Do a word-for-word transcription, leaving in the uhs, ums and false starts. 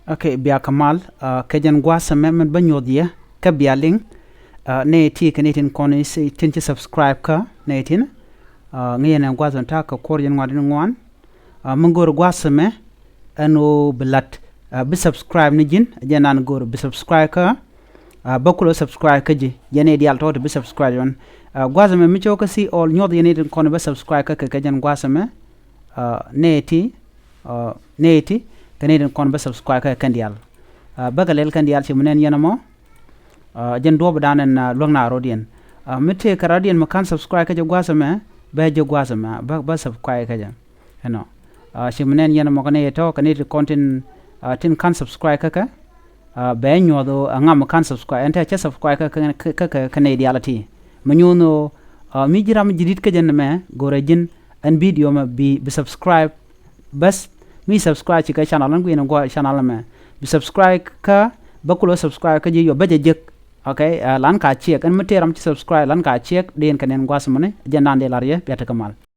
Ok, bia kɛ mal, ah, kɛ jɛn gua̱a̱th ɛmɛ mɛn bä nyuɔth yɛ kɛ bia liŋ. Ah, nɛ ti kɛ nɛ tin kɔn i̱ tin ci subscribe kä nɛ tin. Ah, ŋi̱ yɛn ɛn gua̱a̱th ɛn ta̱a̱ kɛ kuɔr jɛn ŋuan in ŋuan. Ah, mi go̱o̱r gua̱a̱th ɛmɛ ɛn ɣöö bi la̱t, ah, bi subscribe ni ji̱n, jɛn nan go̱o̱r bi subscribe kä. Ah, bä kulɛ subscribe kä ji̱, jɛn i̱ diaal tɔ̱ ti bi subscribe yɔn. Ah, gua̱a̱th ɛmɛ mi cɛ wä kä see all, nyuɔth yɛn i̱ tin kɔn i̱ bä subscribe kä kɛ kɛ jɛn gua̱a̱th ɛmɛ. Ah, nɛ ti, ah, nɛ ti kɛ nɛ tin kɔn bä subscribe kä kɛn diaal. Ah, bä kɛ lɛl kɛn diaal ci mi nɛn yɛn ɛmɔ. Ah, jɛn duɔɔp dan ɛn, ah, luäk na rɔ̱diɛn. Ah, mi tëë kɛ rɔ̱diɛn mi ka̱n subscribe kä jɛ gua̱a̱th ɛmɛ, bä jɛ gua̱a̱th ɛmɛ, bä, bä subscribe kä jɛ. Ɛnɔ. Ah, ci mi nɛn yɛn ɛmɔ kɛ nɛ yɛ tɔ̱ kɛ nɛ ti kɔn tin, ah, tin ka̱n subscribe kä kɛ. Ah, bɛ nyuɔth ɣöö ɛŋa mi ka̱n subscribe, ɛn tɛ cɛ subscribe kä, kä, kä, kä, kä, kä nɛ diaal ti. Mi nyuɔth ɣöö, ah, mi ji̱ ram ji̱ di̱t kä jɛn ɛmɛ, go̱rɛ ji̱n, ɛn video mɛ bi, bi subscribe. Bäth, mi subscribe ci kɛ channel ɛn gui̱n guɔ channel ɛmɛ. Bi subscribe kä, bä kulɛ subscribe kä ji̱ yɔ bä jɛ jek. Ok, ah, lan ka ciek, ɛn mi tëë ram ci subscribe, lan ka ciek, dee in kɛ nɛn gua̱a̱th muni, jɛn dan dee lar yɛ, bia tekɛ mal.